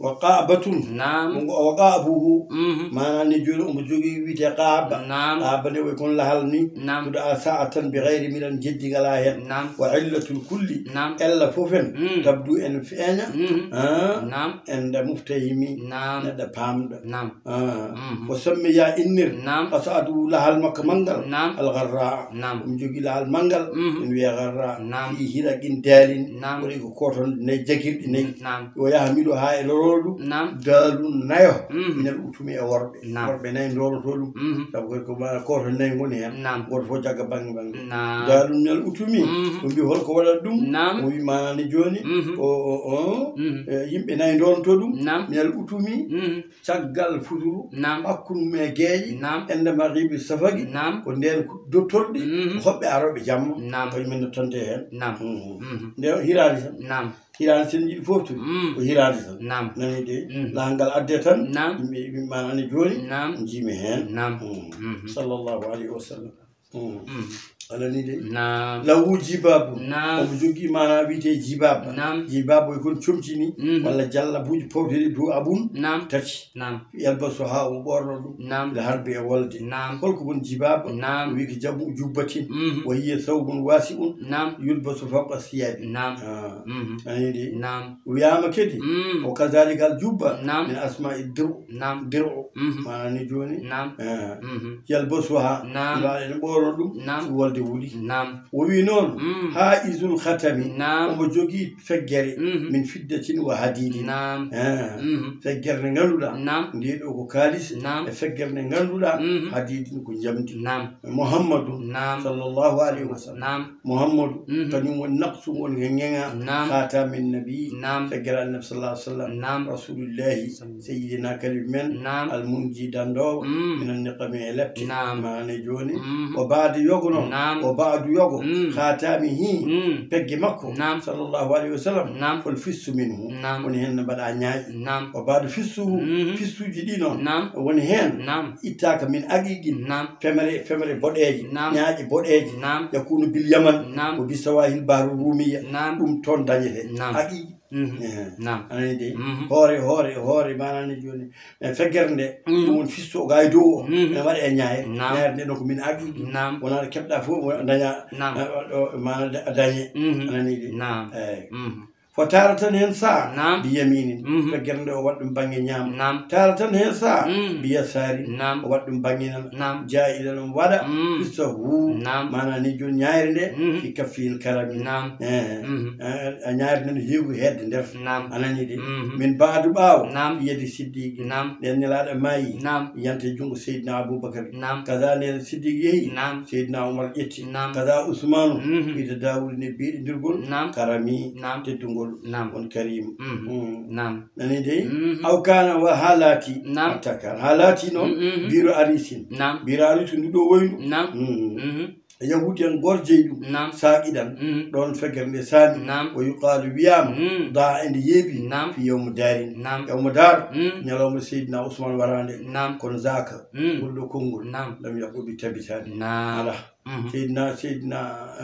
Wa qa'batun. Naam. Mo ngo, wa qa'buhu. Mhm. Maana ni jooni omo jogii wiyetee qa'ba. Naam. Qa'ba ne wayi kono lahal ni. Naam. Tudaa sa'atan bi ghayri miran, jeddi ngalaa heen. Naam. Wa illatul kulli. Naam. Ella fof en. Mm. Tabdu en feeña. Mhm. Ah. Naam. Enda muftahimi. Naam. Neɗɗo paamɗo. Naam. Ah. Mhm. Wa sammiya innir. Naam. As'adu lahal makko manngal. Naam. Al gharra. Naam. Omo jogii lahal manngal. Mhm. En wiya gharra. Naam. Fi hiraqin dalin. Naam. Waɗi ko koton nayi jagirɗi nayi. Naam. O yaha miɗo haa e lorooɗo. Naam. Daalun nayo. Mhm. Minal utumi e worɓe. Naam. Worɓe nayi ndoroto ɗum. Mhm. Sabu ko, ko ma-, koton nayi ngoni heen. Naam. Gooto fof jagga bannge bannge. Naam. Daalun minal utumi. Mhm. Ɓe mbi holko waɗata ɗum? Naam. O wi maana ni jooni. Mhm. O, o, o, mhm, e, yimɓe nayi ndoroto ɗum. Naam. Minal utumi. Mhm. Caggal futuru. Naam. Hakkunde mum e geeƴe. Naam. Ende maghribi safaqi. Naam. Ko ndeen ko dottorɗi, mhm, hoɓɓe arooɓe jamma. Naam. Ko yimɓe ndottante heen. Naam. Mhm. Mhm. Nde hiraani tan. Naam. Hiraani sen jiɗi fof tun. Mm. Ko hiraani tan. Naam. Nani de. Mhm. Laangal adde tan. Naam. Yimɓe, yimɓe maana ni jooni. Naam. Njiimi heen. Naam. Mm. Mhm. Sallallahu alayhi wa sallam. Mm. Mm. Alani de. Naam. Lahu jibabu. Naam. Omo jogii maana wiyetee jibab. Naam. Jibab e kon comci ni, mhm, walla jallabuuji pawteɗi du abun. Naam. Tati. Naam. Yalbasu haa o ɓorno ɗum. Naam. Le harbi e wolde. Naam. Holko woni jibab? Naam. O wi ko jamu jubbatin. Mhm. Wa hiya thawbun wasi'un. Naam. Yulbasu fawqa thiyabi. Naam. Ah. Mhm. Anani de. Naam. Wiyaama kadi, mm, o kadhalika al jubba, naam, min asma'i dir'u. Naam. Dir'u. Mhm. Maana ni jooni? Naam. Eh. Mhm. Yalbasuha. Naam. Nulaaɗo ene ɓorno ɗum. Naam. Fi wolde Wuli. Naam. O wi noon, Mm. Haa'izul khatami, Naam. omo jogii feggere Mhm. min fiddatin wa hadidin. Naam. Eh, Mhm. feggere nde ngannduɗaa, Naam. nde ɗo ko kaalis, Naam. e feggere nde ngannduɗaa, Mhm. hadidin ko njamndi. Naam. Muhammadu Naam. sallallahu alayhi wa sallam. Naam. Muhammadu, Mhm. kañum woni naqsu, woni ko ŋeŋa, Naam. khatamin nabi, Naam. feggere Annabi sallallahu alayhi wa sallam. Naam. Rasulillahi, Sallam. Sayyidina Kalif men, Naam. Al-Munji dandoowo, Mm. minan niqami e lepte, Naam. maane jooni. Mm. O baade yogo noon, Naam. o baadu yogo, Mm. khatamihi, Mm. pegge makko, Naam. sallallahu alayhi wa sallam, Naam. fol fissu minhu, Naam. woni heen no mbaɗa ñaaƴi. Naam. O baadu fissuhu, Mm. fissuuji ɗi noon, Naam. woni heen Naam. ittaaka min aqiqin, Naam. femere, femere boɗeeje, Naam. ñaaƴe boɗeeje, Naam. yakunu bil Yaman, Naam. o bi sawahil bahru rumiya, Naam. ɗum toon dañete. Naam. Aqiqi. Mhm. Eh. Naam. A nani de? Mhm. Hoore, hoore, hoore, maanaam ni jooni, e feggere nde, Mhm. ɗum woni fisto o gaa e dow o, Mhm. ene waɗa e ñaayre. Naam. Ñaayre nde ɗo ko min aqiqi. Naam. Wonaa ɗo keɓɗa fof, o daña, Naam. eh, ɗo, maanaam da-, dañe. Mhm. A nani de? Naam. Eey. Mhm. Fo taaratan heen saha, Naam. bi yaminin. Mhm. Feggere nde o waɗa ɗum bannge ñaamo. Naam. Taaratan heen saha, Mhm. bi yasarin. Naam. O waɗa ɗum bannge nana. Naam. Jaa'ilan omo waɗa, Mhm. fisto hu. Naam. Maanaam ni jooni ñaayre nde, Mhm. fi kaffil karami. Naam. Eh. Mhm. Eh, a ñaayre nde no heewi hedde nder. Naam. A nani de? Mhm. Min baadu ɓaawo, Naam. yedi siddiqi. Naam. Nden Nelaaɗo maayi, Naam. yante junngo Seydina Abubakar. Naam. Kaza nden Siddiq yehi, Naam. Seydina Umar ƴetti. Naam. Kaza Usmaanu, Mhm. ɓeyda Daawuda ne beeɗindirgol, Naam. karami, Naam. teddungol, Naam. on karim. Mhm. Mm. Naam. Nani de? Mhm. Aw kana wa haa laati, Naam. hatta kana. Haa laati noon, Mhm. biiro arisin. Naam. Biiro arisin ndu ɗo woyndu. Naam. Mm. Mhm. Yahuudi en gorjey ɗum, Naam. saaqiɗan, Mm. ɗoon feggere nde saami, Naam. o yuqaalu wiyaama, Mm. daa ende yeebi, Naam. fi yawmu daarin. Naam. Yawmu daar, Mm. ñalawma Seydina Usmaan waraande, Naam. kono zaaka, Mm. ngol ɗo konngol, Naam. lam yaqu bi tabitaani. Naam. Alaa. Mhm. Seydina, Seydina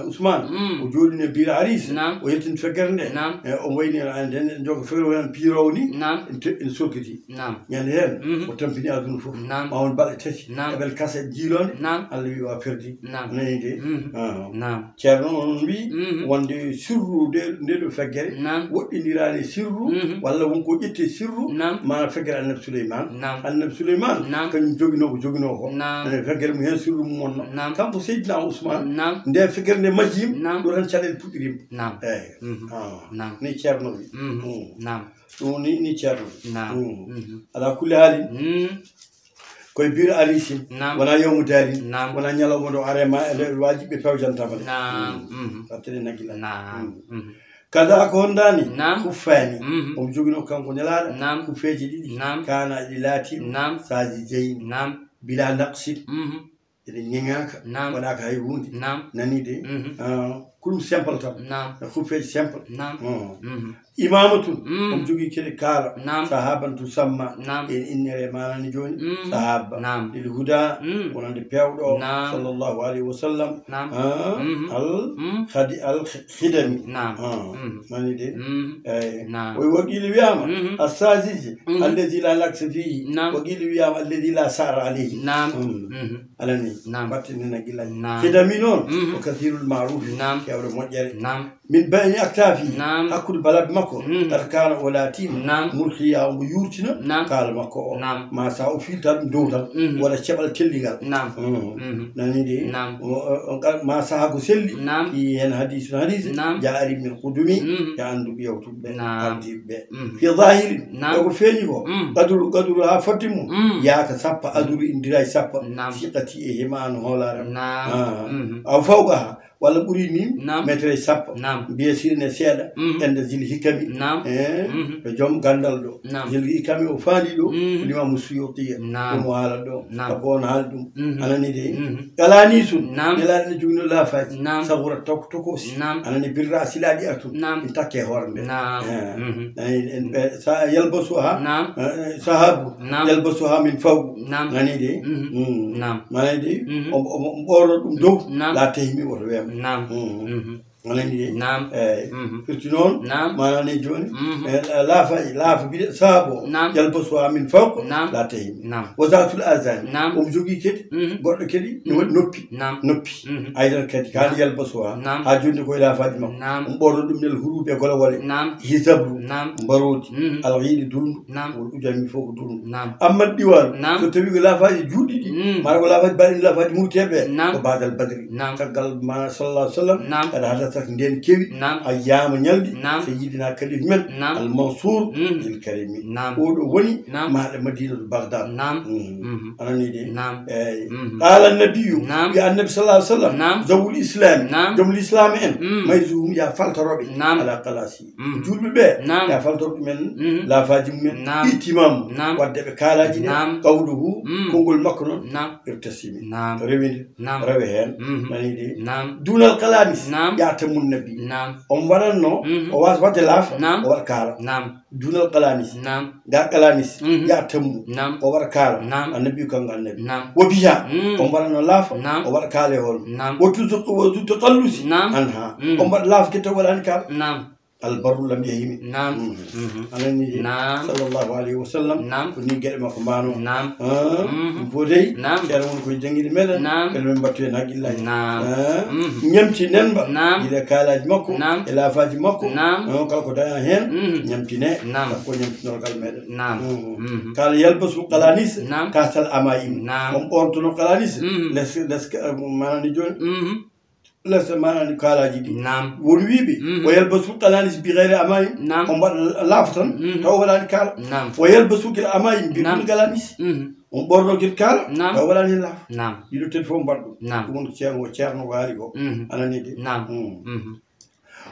Usmaan, Mm. o jooɗii e biiro Ariis, Naam. o yettin feggere nde, Naam. e o wayni en, en, en jogo feggere wayno piiroowo ni, Naam. en te-, en sorkiti. Naam. Ñande heen, Mhm. o tampini aduna fof. Naam. Ɓaawo balɗe tati, Naam. eɓel kasa jiiloonde, Naam. Allah wi o a perdi. Naam. Nani de? Mhm. Ah. Naam. Ceerno on wi Mhm. wonde sirru nde, nde ɗo feggere, Naam. woɗɗiniraani sirru, Mhm. walla won ko ƴetti sirru, Naam. ma feggere Annabi Suleymaan. Naam. Annabi Suleymaan, Naam. kañum joginoo ko joginoo ko. Naam. Eh, feggere mum heen sirru mum wonno. Naam. Kanko Seydina Usmaan, Naam. nde feggere nde majjim, Naam. ɗo tan caɗeele puɗɗiriima. Naam. Eey. Mhm. Ah. Naam. Ni Ceerno wi. Mhm. Mm. Naam. Ɗum ni, ni Ceerno. Naam. Mm. Mhm. Ala kulli haalin, Mm. koye biiro arisin, Naam. wona yawmu daarin, Naam. wona ñalawma ɗo arema e nder waajiɓe pewjantaama de. Naam. Mm. Mhm. Wattede nagila. Naam. Mm. Mhm. Kaza ko hondaani, Naam. kuffaani. Mhm. Omo joginoo kanko Nelaaɗo, Naam. kuffeeji ɗiɗi. Naam. Kaana ɗi laati, Naam. saaji jeyi. Naam. Bila naqsin. Mhm. Eɗe ñeŋaaka, Naam. waɗaaka hay huunde. Naam. Nani de? Mhm. Ah, ko ɗum simple tan. Naam. Kuffeeji simple. Naam. Oh. Mhm. Imamatun, Mm. omo jogii kadi kaala. Naam. Sahaban tusamma. Naam. En innere maanani jooni. Mm. Sahaba. Naam. Lil huda, Mm. wonande peewɗo o, Naam. sallallahu alayhi wa sallam. Naam. Ah, Mhm. al Mm. khadi-, al khidami. Naam. Ah, Mhm. nani de? Mm. Eey. Naam. O wi wa qiila wiyaama, Mhm. assaziji, Mhm. allazi la naqsa fihi. Naam. Wa qiila wiyaama, allazi la sa'ra alayhi. Naam. Mm. Mhm. Alani. Naam. Wattini na gila. Naam. Khidami noon, Mhm. ko kathirul ma'ruf. Naam. Keewɗo moƴƴere. Naam. Min bayni aktafi, Naam. hakkude balaɗe makko, Mhm. qad kana o laatiima, Naam. murkhiya omo yuurtina, Naam. kaala makko o. Naam. Ma sa o fiilta ɗum dow tan, Mhm. wala ceɓal tellingal. Naam. Mhm. Mhm. Nani de? Naam. O, o, o, ma saha ko selli, Naam. fi heen hadiisun hadiis, Naam. jaa ari min qudumi, Mhm. ya anndu yawtuɓe ɓe, Naam. ardiiɓe ɓe. Mhm. Fi zahirin, Naam. e ko feeñi ko, Mm. qadru, qadru haa fodde mum, Mm. yaaka sappo, aduru indira e sappo, Naam. siqati e himano hoolaare am. Naam. Ah. Mhm. Aw fawqaha, walla ɓuri ni, Naam. meetere sappo. Naam. Mbiya sirne seeɗa, Mhm. ende zil hikami. Naam. Eh, Mhm. ko joom gandal ɗo. Naam. Zil hikami o faali ɗo, Mhm. limamu Suyuti. Naam. Ɗum o haala ɗo. Naam. Ko on haali ɗum. Mhm. Anani de. Mhm. Kalani sun. Naam. Nelaaɗo ne jogino laafaji. Naam. Sawra tok-, tokosi. Naam. Anani birra silaɗi atun. Naam. In takke hoore nde. Naam. Eh. Mhm. Anani en ɓe sa yalbasu ha. Naam. Eh, sahabu. Naam. Yalbasu ha min fawq. Naam. Nani de. Mhm. Mm. Naam. Nani de. Mhm. O, o, o ɓorno ɗum dow. Naam. La tehmi woto weem. Naam. Mm. Mhm. Alani de. Naam. Eh, Mhm. firti noon. Naam. Maanaani jooni. Mhm. Eh, laafa, laafa biɗe saabo. Naam. Yalbasu ha min fawqa. Naam. La tahimi. Naam. Wa zatul azani. Naam. Omo jogii kadi. Mhm. Goɗɗo kadi. No waɗi noppi. Naam. Noppi. Mhm. Aydan kadi. Kaana yalbasu ha. Naam. Ha jonni koye laafaaji makko. Naam. Omo ɓorno ɗum nel huruuɓe golowole. Naam. Hisabru. Naam. Mbaroodi. Mhm. Alxiidi durundu. Naam. Wol ujami fof ko durundu. Naam. Amma diwalu. Naam. So tawi ko laafaaji juutɗi ɗi. Mm. Mara ko laafaaji baɗɗi laafaaji murteɓe. Naam. Ko badal badri. Naam. Caggal mana sallallahu alaihi wasallam. Naam. Kada hadathat nden kewi. Naam. Ayyama ñalɗi. Naam. Sayyidina kalif men. Naam. Al Mansur. Mm. Il Karimi. Naam. Oɗo woni. Naam. Mahɗa Madinatul Baghdad. Naam. Mhm. Mhm. Anani de. Naam. Eyi. Mhm. Qala nabiyu. Naam. Wi annabi sallallahu alaihi wasallam. Naam. Zawul islami. Naam. Joom l'islam en. Mm. Mayzuhum ya faltoroɓe. Naam. Ala qalasi. Mm. Julɓe ɓe. Naam. Ya faltoroɓe men. Mm. Laafaji mumen. Naam. Ihtimamu. Naam. Waɗde ɓe kaalaaji ɗi. Naam. Qawluhu. Mm. Konngol makko noon. Naam. Irtasimi. Naam. Rewinde. Naam. Rewe heen. Mhm. Nani de. Naam. Dunal kalanis. Naam. Ya tammu nabi. Naam. Omo waɗatno. Mhm. O was waɗde laafa. Naam. O waɗa kaala. Naam. Dunal kalanis. Naam. Ga kalanis. Mhm. Ya tammu. Naam. O waɗa kaala. Naam. Annabi kanko annabi. Naam. Wa biha. Mm. Omo waɗatno laafa. Naam. O waɗa kaala e hool. Naam. Wa tutu wa tutu kallusi. Naam. Anha. Mm. Omo waɗa laafa ketta waɗani kaala. Naam. Albarru lam yahimi. Naam. Mhm. Mhm. Anani de. Naam. Sallallahu alayhi wa sallam. Naam. Ko ni geɗe makko mbano. Naam. Ah, Mhm. ɗum fof dey. Naam. Ceerno won koye jangguinde meɗen. Naam. Ɓe men mbattu hen haqqillaji. Naam. Ah, Mhm. ñamti nen mba. Naam. Ila kaalaji makko. Naam. E laafaji makko. Naam. Ah, kala ko daña hen. Mhm. Ñamtine. Naam. Kanko ñamtinorgal meɗen. Naam. Mhm. Mhm. Kana yalbasu kalanis. Naam. Kasal amaim. Naam. Omo ɓornotono kalanis. Mhm. Les les manani joni. Mhm. Les manani kaalaji ɗi. Naam. Won wiiɓe. Mhm. O yalbasu kalanis bi gayri amaim. Naam. Omo waɗa laafa tan. Mhm. Taw o waɗani kaala. Naam. O yalbasu kil amaim bi Naam. kalanis. Mhm. On ɓorno kadi kaala. Naam. Taw waɗani laafa. Naam. Ɗiɗo tati fof mbaɗ ɗum. Naam. Ɗum woni ko ceerno o ceerno waali ko. Mhm. Anani de. Naam. Mm. Mhm.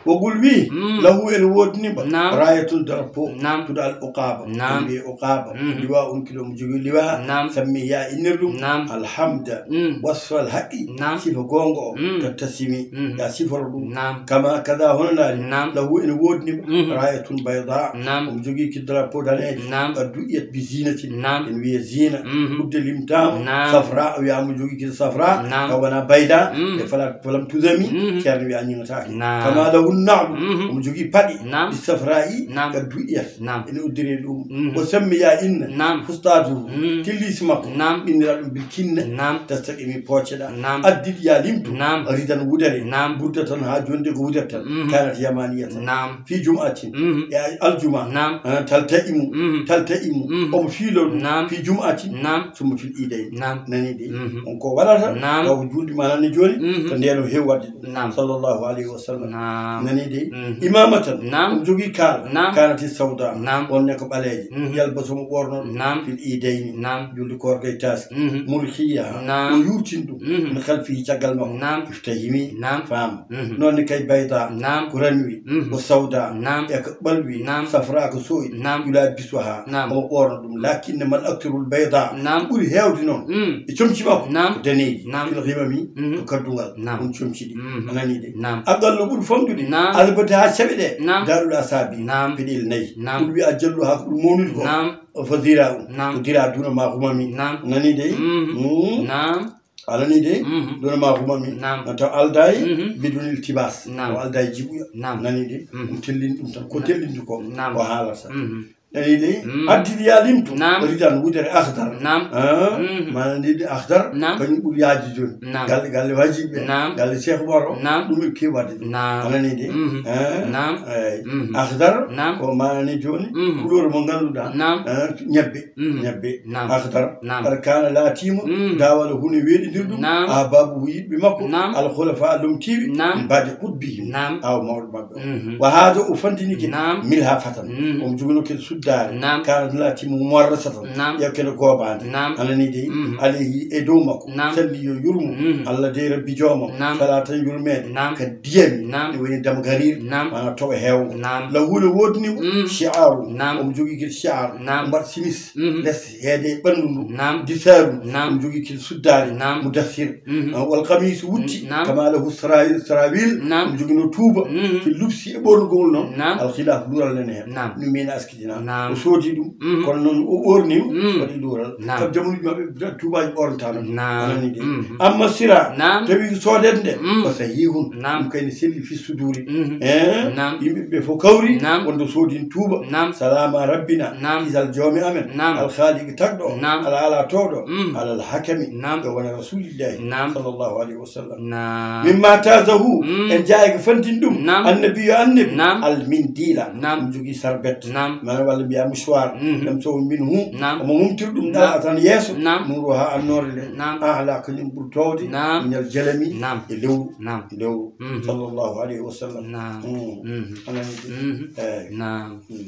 Wogul wi. Mm. Lahu ene woodni mba. Naam. Rayatun drapeau. Naam. Tuɗa al uqaba. Naam. Mbiye uqaba. Mm. Liwa un kilo mo jogui liwa. Naam. Sammi ya innir ɗum. Naam. Alhamda. Mm. Wasfa al haqqi. Naam. Sifa gongo o. Mm. Tattasimi. Mm. Ya siforo ɗum. Naam. Kama kada hono naali. Naam. Lahu ene woodni mba. Mhm. Rayatun bayda. Naam. Omo jogui ki drapeau danejo. Naam. Qad du'iyat bi zinatin. Naam. En wiye zina. Mhm. Ɓurde limtama. Naam. Safra o wiyama jogui ki safra. Naam. Taw wona bayda. Mm. E fala falam tuzami. Mhm. Ceerno wiya ñiŋataake. Naam. Kama lahu nalu. Mhm. Omo jogui paɗe. Naam. Bi safra'i. Naam. Ka du'iyat. Naam. Ene uddire ɗum. Mhm. O sammi ya inna. Naam. Fustatu. Mm. Tillisi makko. Naam. Innira ɗum bil kinna. Naam. Tastaqimi pocceɗa. Naam. Addid ya limtu. Naam. Ridan wudere. Naam. Burda tan ha jonde ko wudere tan. Mhm. Kanat yamaniyatan. Naam. Fi jum'atin. Mhm. E aljuma. Naam. Ah, talta'imu. Mhm. Talta'imu. Mhm. Omo fiilo ɗum. Naam. Fi jum'atin. Naam. Summa fil idayn. Naam. Nani de. Mhm. On ko waɗata. Naam. Taw ko julɗi ma nani joni. Mhm. Ko ndeno heewi waɗde ɗum. Naam. Sallallahu alayhi wa sallam. Naam. Nani de. Mhm. Imamatan. Naam. Omo jogui kaala. Naam. Kanati sawda. Naam. On ne ko ɓaleejo. Mhm. Yalbasu mo ɓorno ɗum. Naam. Fil idayni. Naam. Julde koorka e taski. Mhm. Murhiya. Naam. O yurtin ɗum. Mhm. Min khalfihi caggal makko. Naam. Iftahimi. Naam. Faam. Mhm. Noon ne kay bayda. Naam. Ko ranwi. Mhm. O sawda. Naam. E ko ɓalwi. Naam. Safra ko sooyi. Naam. Yula bisuha. Naam. Omo ɓorno ɗum. Lakinne mal aktarul bayda. Naam. Ko ɓuri heewde noon. Mm. E comci makko. Naam. Ko daneeji. Naam. Fil himami. Mm. Ko kaddugal. Naam. Ɗum comci ɗi. Mhm. A nani de. Naam. Aqallu ɓuri famɗude. Naam. Albata ha caɓe ɗe. Naam. Darul asabi. Naam. Peɗel nayi. Naam. Ɓuri wi a jallu ha ko ɓuri mawnude ko. Naam. O fadira um. Naam. Ko dira duna ma humami. Naam. Nani de. Mhm. Mm. Naam. A nani de. Mhm. Duna ma humami. Naam. Na taw alday. Mhm. Bidunil tibas. Naam. O alday jiɓuya. Naam. Nani de. Mm. Ɗum tellin ɗum tan. Ko Naam. tellinde ko. Naam. O haalata. Mhm. Nani de. Mm. Addidi ya limtu. Naam. Ridan wudere akhdar. Naam. Ah, Mm. mana ndi de akhdar. Naam. Kañum ɓuri yaaji joni. Naam. Galle, galle wajiɓe. Naam. Galle Cheikh Baro. Naam. Ɗum e kewi wadde ɗum. Naam. A nani de. Mhm. Ah, Naam. Eyi. Mhm. Akhdar. Naam. Ko mana ni joni. Mhm. Couleur mo ganduɗa. Naam. Ah, ñebbe. Mhm. Ñebbe. Naam. Akhdar. Naam. Kala kana latima. Mm. Dawal huni weɗidir ɗum. Naam. Ahbabu yiɗɓe makko. Naam. Al khulafa lomtiɓe. Naam. Min bade qutbihim. Naam. Aw mawɗo maɓɓe. O. Mhm. Wa hada o fandini kadi. Naam. Milha fatan. Mm. Omo jogino kadi suddare. Naam. Kana latima muwarrasatan. Naam. Ƴeew kene gobande. Naam. Anani de. Mm. Alayhi e dow makko. Naam. Salli yo yurmo. Mm. Allah de rabbi jomo. Naam. Salatan yurmede. Naam. Ka diyami. Naam. Ne woni damgarir. Naam. Mana toɓa heewngo. Naam. Law huna wodni mo. Mm. Shi'aru. Naam. Omo jogui kadi shi'ar. Naam. Mbaɗa simis. Mhm. Les heede ɓanndu ndu. Naam. Disaru. Naam. Omo jogui kadi suddare. Naam. Mudassir. Mhm. Ah, wal kamis wutti. Naam. Kama lahu sara-, sarawil. Naam. Omo jogui no tuuba. Mhm. Fi lubsi e ɓornugol noon. Naam. Al khilaf lural nene hen. Naam. Numina askidina. Naam. O soodi ɗum, mhm, kono noon o ɓoorni ɗum, mhm, waɗi ɗuural. Naam. Sabu jamanuuji maɓɓe, tuubaaji ɓoornataano ɗum. Naam. Anani de. Mhm. Amma sira, naam, tawi soodeede nde, mhm, ko sahihun. Naam. Ɗum kay ne selli fi suduuri. Mhm. Eh? Naam. Yimɓe ɓe fof kawri, naam, wonde soodin tuuba. Naam. Salama rabbina, naam, kisal joomi amen. Naam. Al khaliqi tagɗo, naam, ala ala tooɗo, mhm, alal hakami. Naam. Yo wona rasulillahi, naam, sallallahu alayhi wa sallam. Naam. Mimma tazahu, mm, en jaayaka fantin ɗum. Naam. Annabi yo annabi. Naam. Al mindila. Naam. Ɗum jogii sarbet. Naam. Mana walla mbiya mouchoir. Mhm. Ɗam so minhu. Naam. Omo mumtir ɗum ɗa tan yeeso. Naam. Nuruha annoore nde. Naam. Ahla kañum ɓuri towde. Naam. Minal jalami. Naam. E lewru. Naam. Lewru. Mhm. Sallallahu alayhi wa sallam. Naam. Mm. Mhm. Anani de. Mhm. Eyi. Naam. Mm.